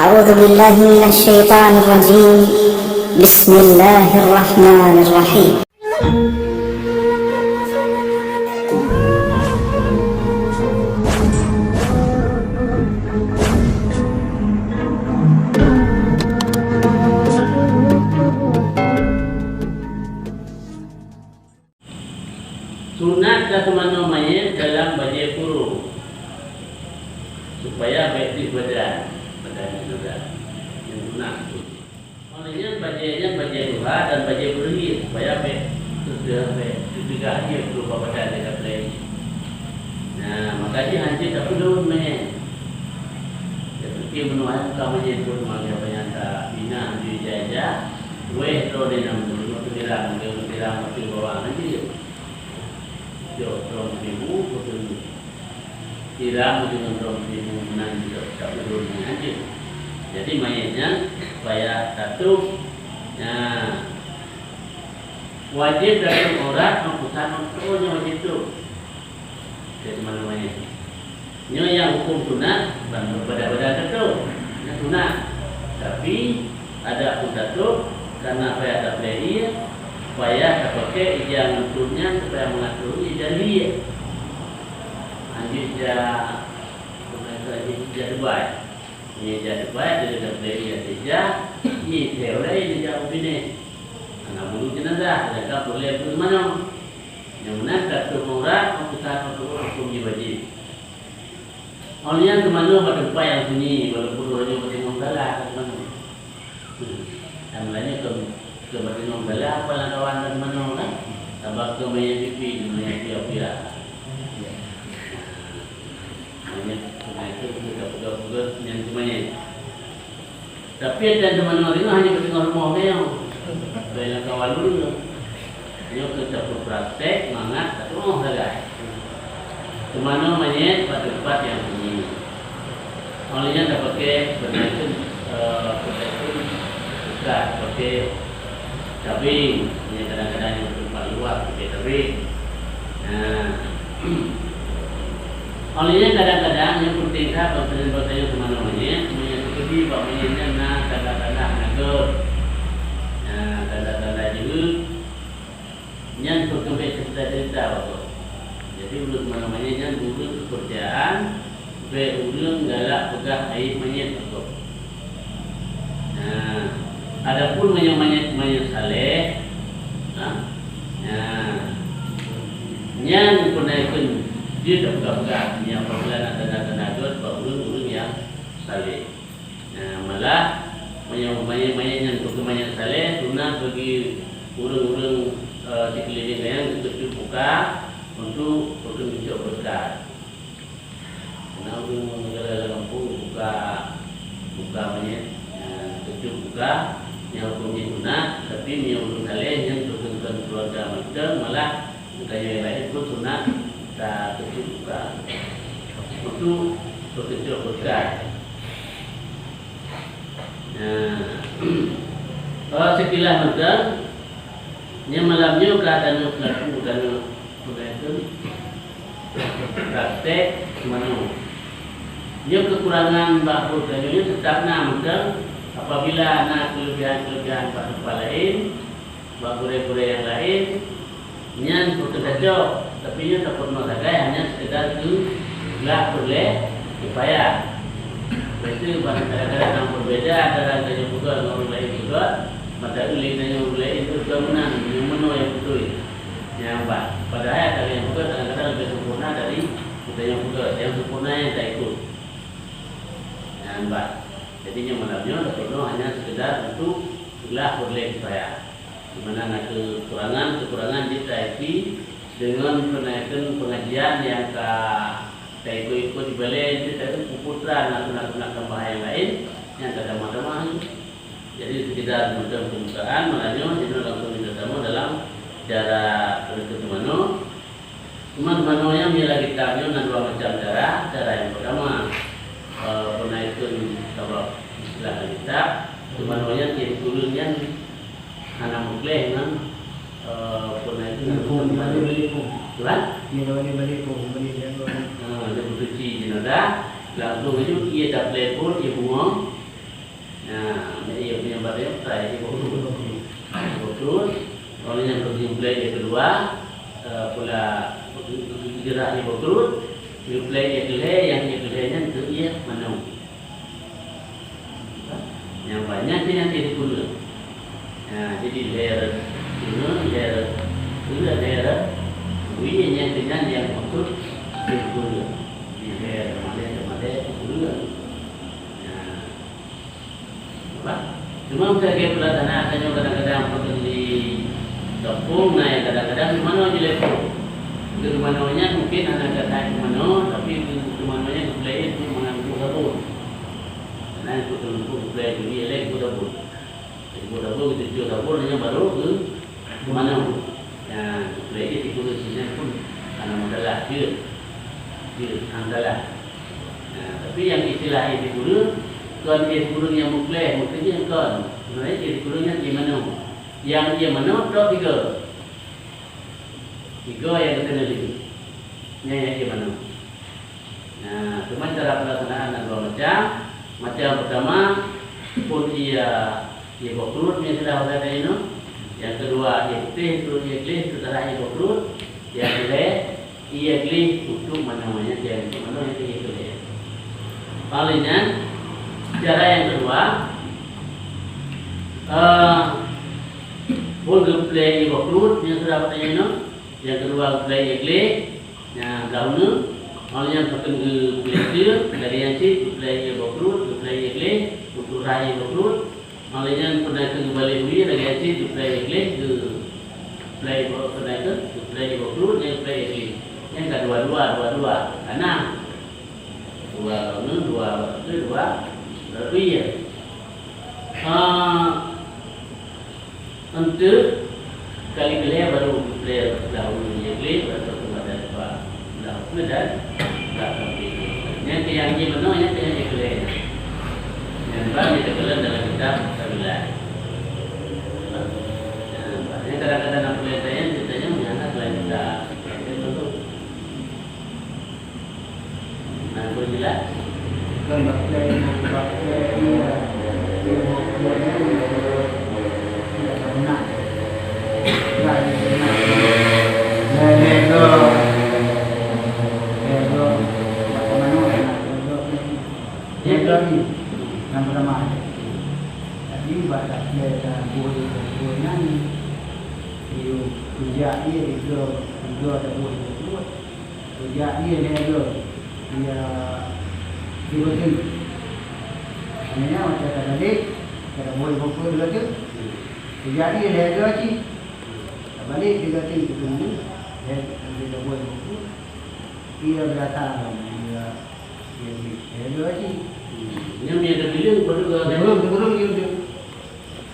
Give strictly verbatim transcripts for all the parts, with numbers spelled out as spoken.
أعوذ بالله من الشيطان الرجيم. بسم الله الرحمن الرحيم. Sunat taseumanoe manyét dalam bajée kurong, supaya bék deuh badan, badan syedara. Nyang sunat tu. Óh lheueh nyan bajée nyan bajée tuha dan bajée beureuhi, supaya bék teudeugah, bék teudeugah ié keu bak badan di taplai. Nah, maka jih hanjeuet tapeudon manyét. Teuka meunoe ka manyét buet manyét peunyata, pina hanjeuet ija-ija, wéh droe di nam teungoh teubirang, teungoh teubirang ateueh bawang hanjeuet. Jok droe meusibu, beutôi. Sira meudeungon droe meusibu meunan jok, tak beudôh meunan jeuet. Jadi, manyét nyan payah tatôb. Nah, wajéb tatôb aurat, meupusan meutuoh nyoe wajéb tôb. Keu teumanoe manyét. Nyoe nyang huköm sunat, ban beubada-bada tatôb. Nyan sunat. Tapi, adapun tatôb, kareuna payah taplai ié, payah tapaké ija ngon tôb nyan supaya meuatô ié jali ié. Hanjeuet ija, bukan ija Dubai. Meunyoe ija Dubai, dia dah beli ija, ija, ija, ija, ija, ija, hana bulu jenazah, sedangkan boleh bulu manoe. Nyang meunan ka teuh aurat, meupusan meutuoh huköm jih wajéb. Óh lheueh nyan teumanoe bak teumpat nyang sunyi, walaupun uroe nyoe bak teungoh gala ka teumanoe. Hmm. Dan meulanya keu, keu bak teungoh gala, apa lam kawan dan teumanoe kan? Saban keu manyét pipi, manyét piya-piya. Manyét, manyét tu, kita peugah-peugah, nyan tu manyét. Tapi ada teumanoe ringoh hanya bak teungoh rumoh gayong. Bak lam kawan dulu. Nyoe keu tapeupratek mangat tatuoh sagai. Teumanoe manyét bak teumpat nyang sunyi. Óh lheueh nyan tapaké peunaikheun, eh, peunaikheun bekas, paké tabeng, nyang kadang-kadang nyang teumpat luwah paké tabeng. Nah. Óh lheueh nyan kadang-kadang nyang peunteng that bak keuneuk bak tanyoe teumanoe manyét, meunyoe teukeudi bak manyét nyan na tanda-tanda hana göt. Nah, tanda-tanda jeuhet. Nyan peukeubeh cerita-cerita bagoe. Jadi, ureuëng meunan manyét nyan ureuëng keupeurcayaan, bèk ureuëng galak peugah aéb manyét bagoe. Nah, adapun meunyoe manyét, manyét saleh, ha? Nah, nyan peunaikheun jeuet tapeugah-peugah, nyan apabila na tanda-tanda göt bak ureuëng-ureuëng nyang saleh. Nah, malah, meunyoe manyét-manyét nyan bukan manyét saleh, sunat bagi ureuëng-ureuëng, eh, sikeulileng gobnyan geuteucut muka untuk beukeunong beureukat. Karena ureuëng nyang lam gampông buka, buka manyét, eh, teucut muka, nyang huköm jih sunat, tapi meunyoe ureuëng saleh nyan beukeunong keuluwarga mantong, malah Geutanyoe laén pun sunat tateucut muka untuk peukeujot beureukat. Nah, eh, sekilas mantong, nyan malam nyoe ka tanyoe peulaku, tanyoe peugah praktek manoe. Nyoe keukurangan bak buet tanyoe nyoe teutap na mantong, apabila na keuleubehan-keuleubehan bak teumpat laén, bak gurée-gurée nyang laén, nyan peukeudacok, tapi nyoe tapeurunoe sagai hanya sekedar keu gleh peureulée kifayah. Beutôi ban kadang-kadang na beubeda antara tanyoe peugah ngon ureuëng laén peugah, mata ulée tanyoe ureuëng laén peugah meunan, nyoe meunoe nyang beutôi. Nyang ban, padahai ata nyang peugah kadang-kadang leubeh sempurna dari tanyoe peugah, nyang sempurna nyang taikot. Nyang ban. Jadi nyoe malam nyoe tapeurunoe hanya sekedar untuk gleh peureulée kifayah. Di mana na keukurangan-keukurangan jeuet taisi deungon peunaikheun pengajian nyang ka taikot-ikot di balée, jeuet taikot putra na sunat-sunat tambahan nyang laén nyang tatamah-tamah. Jadi sekedar mantong pembukaan, malam nyoe jinoe langsung kita tamong dalam cara peunaikheun teumanoe. Teuma teumanoe nyan meunyoe lam kitab nyoe na dua macam cara. Cara nyang peurtama, eh, peunaikheun sabab istilah lam kitab, teumanoe nyan tieb ureuëng nyan hana meugleh ngon, eh, peunaikheun. Telepon, balik, balik, telepon. Tuan? Ya, balik, balik, telepon, balik, balik, balik. Ha, dia bersuci jenazah, langsung laju ia dah telepon, ia bungong. Dua, eh, pula geurah ié boh krot, geuplè ié keu lhèe, nyang ié keu lhèe nyan keu ié manoe. Nyang banyak nyan ié sikureueng. Nah, jadi lhèe rot sikureueng, lhèe rot sikureueng, lhèe rot wie, nyan keuh nyan nyang maksud sikureueng. Lhèe rot malèe, malèe sikureueng. Nah, Bah, cuma meusé lagèe peulaksanaan tanyoe kadang-kadang pakon di gampông, na nyang kadang-kadang teumanoe jilèe pih. Teumanoe nyan mungken hana that-that teumanoe, tapi teumanoe nyan geuplè ié mangat geuplè sabon. Karena geuplè ié lé geuplè sabon. Jadi geuplè sabon, geucuci sabon, nyan baru geu- Manoe. Nah, geuplè ié sikureueng nyan pun hana masalah, jeuet. Jeuet, hana masalah. Nah, tapi nyang istilah ié sikureueng, kon ié sikureueng nyang meuplè, meukeujeueng kon. Sebenarnya ié sikureueng nyan ié manoe. Nyang ié manoe trok tiga. Tiga nyang geutanyoe lé. Nyan nyang ié manoe. Nah, teuma cara peulaksanaan na dua macam. Macam pertama, phon ié, ié boh krot nyang sudah tadi nyoe. Nyang keudua, ié putéh, trok ié gleh, seutara ié boh krot. Nyang keulhèe, ié gleh untuk manoe, nyang untuk manoe, nyang keulhèe. Paléng nyan, cara nyang keudua, eh, phon geuplè ié boh krot nyang sudah tadi nyoe. Nyang keudua, geuplè ié gleh. Nyang blah uneuen, óh lheueh nyan pakon geuplè ié, lagèe nyan cit geuplè ié boh krot, geuplè ié gleh, geuplè ié boh krot. Óh lheueh nyan peunaikheun geubalek wie, lagèe nyan cit geuplè ié gleh, geuplè ié boh, peunaikheun geuplè ié boh krot, nyan geuplè ié gleh. Nyan ka dua-dua, dua-dua. Ka na. Dua blah uneuen, dua blah uneuen, dua blah wie. Ah, Eunteuk kali keulhèe baru geuplè blah uneuen ié gleh, blah uneuen blah uneuen dan blah kambing. Nyan keuh nyang ié manoe, nyan keuh nyang ié keulhèe nyan. Nyan ban jiteukalon dalam kitab Sabilai. Nyan ban. Nyan kadang-kadang na peuleueh tanyong, tanyong nyan hana keulhèe kitab. Nah, boleh jelas? Bukan bak plè, bak plè, iya. Iya, bak plè, iya. Iya, bak nak. Iya, iya, bak nak. Iya, iya, go. Iya, go. Bak mana, nak, iya, go. Iya, go ni. Yang pertama. Jadi, bak plè, dah boleh, boleh nyanyi. Iya, kerja, iya, iya, go. Iya, dah boleh, boleh. Kujak ié lhèe goe, ié di Goteng. Akhirnya, watèe tabalek, taboh ié boh krot di Goteng. Kujak ié lhèe goe cit. Tabalek di Goteng, kuteumeung lhèe, lhèe taboh ié boh krot. Ié beurata lom, ié, ié lhèe goe cit. Nyan ié teubileung, padub goe. Teubileung, teubileung ié tu.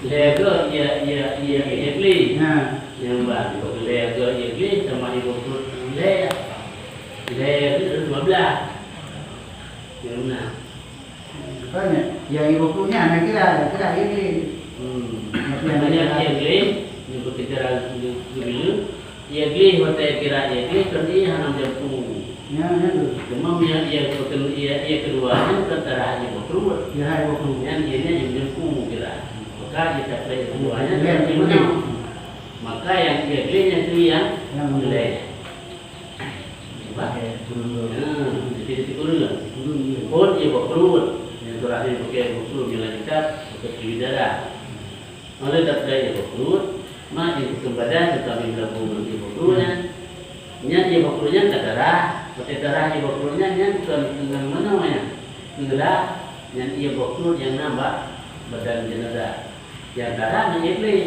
Lhèe goe ié, ié, ié, ié gleh. Ha. Nyang ban, lhèe goe ié gleh sama ié boh krot lhèe. Lhèe dua belas. Nyang na. Makanya, nyang ié boh krot nyan, na kira, kira ié gleh. Hmm. Tapi nyang makanya kira ié gleh, nyang beuteucara geubileung, Ié gleh watèe kira ié gleh, kon ié hana meujampu. Ya, ya, tu. Cuma meunyoe ié, ié, ié keudua nyan kon tarah ié boh krot. Ya, ié boh krot. Nyan ié nyan meujampu kira. Maka ié taplè ié keudua nyan ié manoe. Maka nyang ié gleh nyan tu nyang gleh. Nampak? Ya, jadi sikureueng. Sikureueng, ya. Phon ié boh krot. Nyang tarah ié boh krot, nyang laén kitab, seperti darah. Óh lheueh taplè ié boh krot, ma ié keukeue badan, teutapi meulabô ngon ié boh krot nyan. Nyan ié boh krot nyan ka tarah, watèe tarah ié boh krot nyan, nyan kon ngon manoe nyan. Kira nyan ié boh krot nyang na bak badan jenazah. Nyang tarah ngon ié gleh,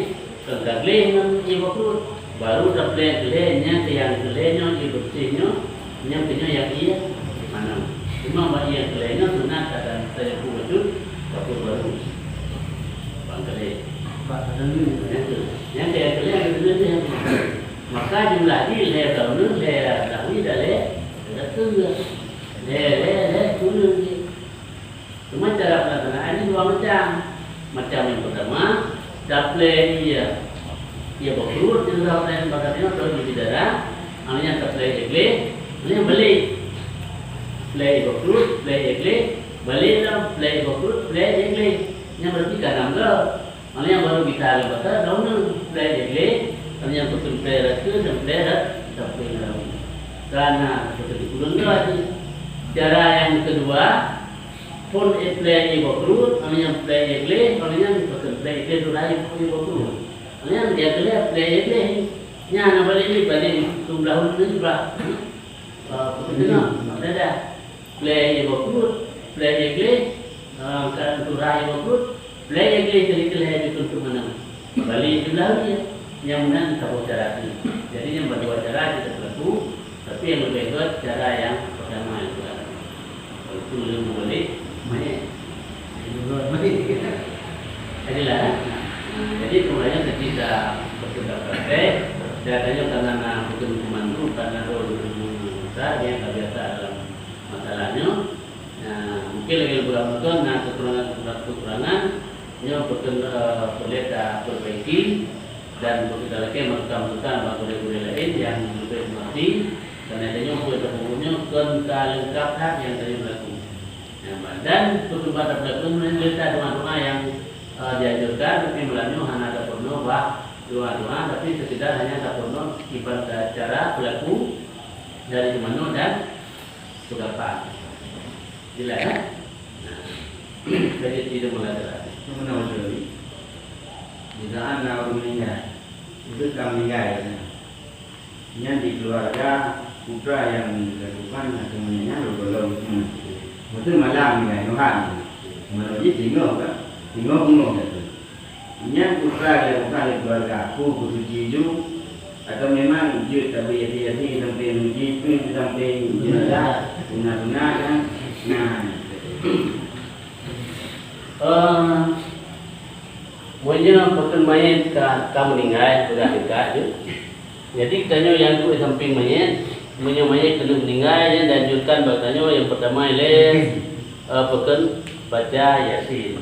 kon ka gleh ngon ié boh krot. Baru taplè gleh nyan keu nyang gleh nyoe, ié beureuséh nyoe, Nyang keunyoe nyang ié manoe. Cuma bak nyang keulhèe nyoe sunat akan teuyakum bacut, kapot baru. Bang keulhèe. Bak keulhèe. Nyang keu, nyang keu, nyang keulhèe, nyang keulhèe, nyang keulhèe. Maka jumlah jih lhèe blah uneuen, lhèe blah wie dan lhèe, lhèe, lhèe, lhèe, lhèe, Cuma cara peulaksanaan nyan dua macam. Macam nyang peurtama, taplè ié, ié boh krot, nyang rhot lé bak nyoe, trok di bidara, awaknyan taplè ié gleh, awaknyan balek. Plè ié boh krot, plè ié gleh, balek lom, plè ié boh krot, plè ié gleh. Nyan berarti ka nam goe. Awaknyan baru gisa lom basa, daun nyan, plè ié gleh, Nyang peuteumé rakheun dan plé ra-, dan plé rawi. Karena seperti ulôn dua tadi. Cara yang kedua, phôn ék plé ié boh pruet, nyang plé ié gleh, nyang peuteumé plé ié gleh tu rayeuk ié boh pruet. Nyang dia gleh plé ié gleh. Nyan na balik ni, balik tu belah ulôn ni belah. Ah, peuteumé, dah, dah. Plé ié boh pruet, plé ié gleh, ah, kan tu rayeuk ié boh pruet, plé ié gleh kali-kali hai dukun tu mana. Balik jumlah dia. Nyang meunan saboh cara tu. Jadi nyang berdua cara kita berlaku, tapi yang lebih hebat cara yang pertama itu kan. Itu ilmu balik mayat. Adalah, eh? Jadi kemudian ketika bertemu praktek, saya tanya karena na bukan pemandu, karena role besar yang tak biasa dalam masalahnya. Nah, mungkin lagi beberapa tahun, nah, kekurangan-kekurangan, nyoe betul, eh, boleh kita perbaiki dan kita lagi merekam-rekam bak gurée-gurée lain yang lebih mengerti, karena dia nyoe buat bukunya kon ka lengkap hak yang tadi berlaku. Nah, dan perkembangan berlaku mengenai doa-doa yang, eh, dianjurkan, tapi malam nyoe hana ada pernah bah doa-doa, tapi sekedar hanya ada pernah ibarat cara pelaku dari gubernur dan pegapan. Jelas, eh? Nah, jadi tidak mengatakan. Mana betul ni? Di saat na ureuëng meninggai, itu kan meninggai. Nyan di keluarga putra yang dilakukan atau menyenang golom itu. Betul malam meninggai, Tuhan. Menurut dia tinggal kan? Tinggal bunuh kata. Nyan putra dilakukan oleh keluarga aku, kusuci ju, atau memang jeuet tabri yatim-yatim sampai meujih pun sampai jenazah, guna-guna kan? Nah. Eh, meunyoe pakon manyét ka, ka meuninggai, sudah dekat je. Jadi, tanyoe nyang duek samping manyét, meunyoe manyét keuneuk meuninggai, nyan dianjurkan bak tanyoe nyang pertama ilée, eh, pakon baca Yasin.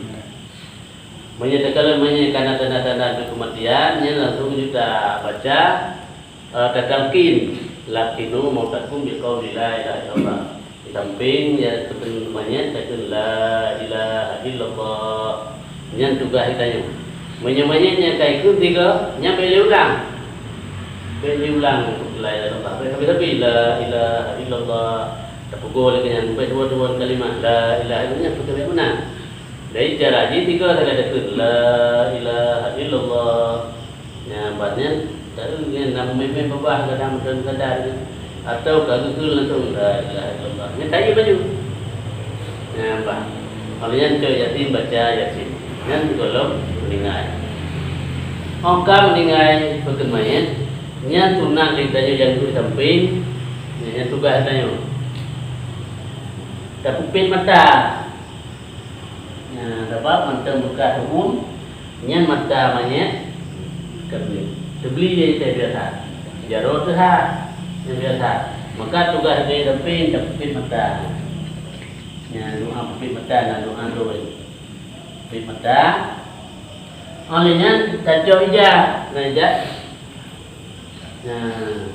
Meunyoe takalon manyét kana tanda-tanda kematian, nyan langsung ju tabaca, eh, tatalkin, "Lakinu mautakum biqauli la ilaha illallah." Di samping, ya, teupeu manyét takheun, "La ilaha illallah." Nyan tugaih tanyoe. Meunyoe manyét nyan ka ikheun tiga, nyan bèk lé ulang. Bèk lé ulang, "La ilaha illallah." Bèk sabe-sabe, "La ilaha illallah." Tapeugoe lagèe nyan, bèk dua-dua kalimat, "La ilaha illallah." Nyan peuteumé meunan. Dari cara jih tiga sagai takheun, "La ilaha illallah." Nyan, ban nyan, taeu nyan, na meumimpén babah kadang meusadar-sadar nyan. Atau ka geukheun langsung, "La ilaha illallah." Nyan taeu baju. Nyan, bah. Kalau nyan cok Yasin, baca Yasin. Nyan golom meuninggai. Óh ka meuninggai pakon manyét, nyan sunat lé tanyoe nyang duek samping, nyan, nyan tugaih tanyoe. Tapeupiet mata. Nah, sabab mantong beukah ru'um, nyan mata manyét, ka teubli. Teubli lé teuh biasa. Jaroe teuh ha, nyan biasa. Maka tugaih lé samping tapeupiet mata. Nyan doa peupiet mata, na doa droe. Peupiet mata. Óh lheueh nyan tacok ija, na ija. Nah,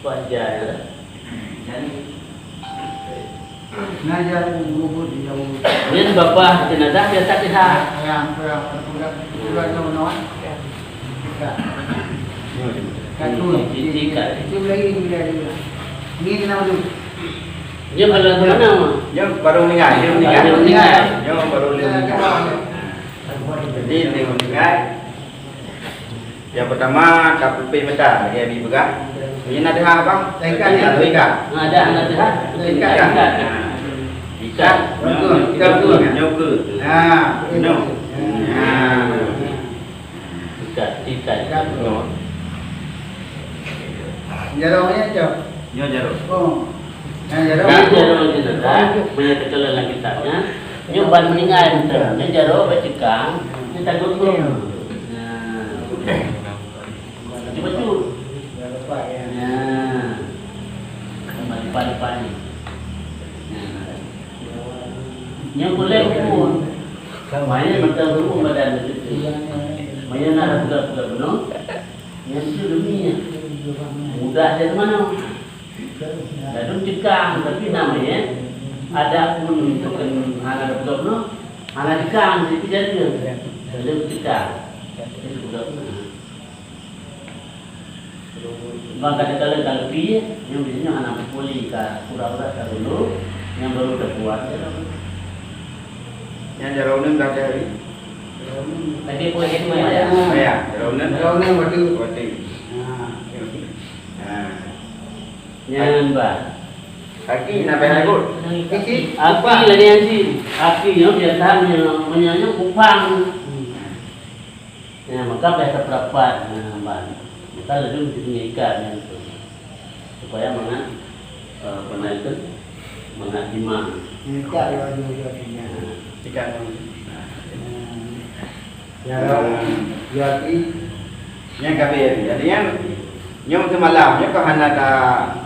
wajar. Nah, ya, bubut dia. Nyan babah jenazah biasa kita. Yang kurang, kurang, kurang nyawa. Satu, tiga, tiga. Itu lagi, tiga, tiga. Ini kenapa tu? Dia baru mana? Dia baru meninggal, dia meninggal. Baru meninggal. Dia baru meninggal. Jadi, dia meninggal. Yang pertama, tapeupiet mata, lagèe Abi peugah. Nyan na teuhah, Bang? Teuikat. Teuikat. Ha, dah, na teuhah. Teuikat, kan? Ha. Ikat. Betul, betul, betul. Nyoe keu. Ha, betul. Nyoe. Ha. Ikat, ikat. Ikat, betul. Nyoe. Jaroe nyan, Cok? Nyoe jaroe. Oh. Nah, jaroe. Nah, jaroe nyan, dah. Banyak teukeuleuh lam kitab nyan. Nyoe ban meuninggai mantong. Nyoe jaroe bak ceukang. Nyoe tagut pun. Nah. Bacut-bacut. Nah. Depan-depan ni. Nah. Nyoe boleh pun. Maya mantong hukum badan begitu. Maya nak buka-buka gunung. Nyan tu demi nyan. Mudah dia tu mana? Lalu cekang, tapi namanya ada pun itu kan hana ada belum no. Hana cekang, jadi jadi. Lalu cekang. Jadi belum. Bang kata-kata ka leupie, nyang biasanya hana peupuléh ka urat-urat ka dulu, nyang baru tabuat. Nyang jaroe uneun ka cari. Tapi boleh itu ya. Ya, jaroe uneun. Jaroe uneun waktu. Waktu. Ha. Ha. Nyan bah. Kaki nak payah ikut. Kaki. Kaki lagi yang si. Kaki nyoe biasa nyoe, meunyoe nyoe kupang. Hmm. Ya, maka biasa perapat, nah, ban. Maka laju mesti ikat nyan tu. Supaya mangat, eh, apa nama itu? Mangat jima. Ikat ya, ya, ya, ya. Nah. Ikat. Hmm. Ya, ya, ya. Nyang kabeh, jadi nyan, nyoe seumalam, nyoe ka hana ta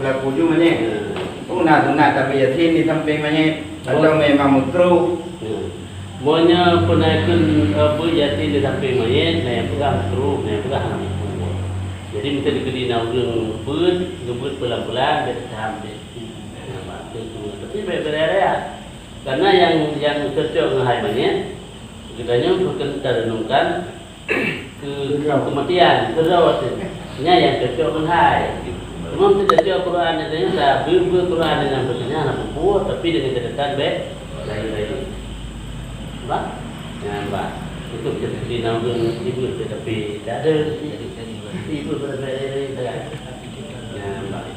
peulaku ju manyét. Pun na sunat tapi Yasin di sampéng manyét, atau memang makruh. Hmm. Meunyoe peunaikon, eh, beuet Yasin di sampéng manyét, na nyang peugah makruh, na nyang peugah hana makruh. Jadi, meusti dikeudi na ureuëng beuet, geubeuet pelan-pelan, biar tahan deh. Nah, tu, tu. Tapi, baik-baik raya. Karena nyang, nyang cocok ngon hai manyét, geutanyoe bukan tarenungkan keu keumatian, keudroe tu. Nyan nyang cocok ngon hai. Cuma meusti cocok Quran nyan, dah beu-beu Quran nyan beutôi hana peubuet, tapi dengan catatan bèk laén-laén. Bah? Nyan bah. Untuk jadi nama ibu tetapi tak ada ibu berbeda. Nyan bah.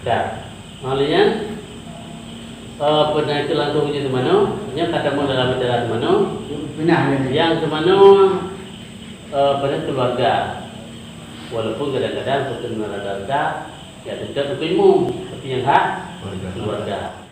Ka. Lheueh nyan, eh, peunaikon langsung ujeuen teumanoe, nyan ka tamong dalam acara teumanoe. Beunah, beunah. Nyang teumanoe, eh, pada keluarga. Walaupun kadang-kadang peue teumanoe rata-rata, ya tetap ikut imum, tapi nyang hak keluarga.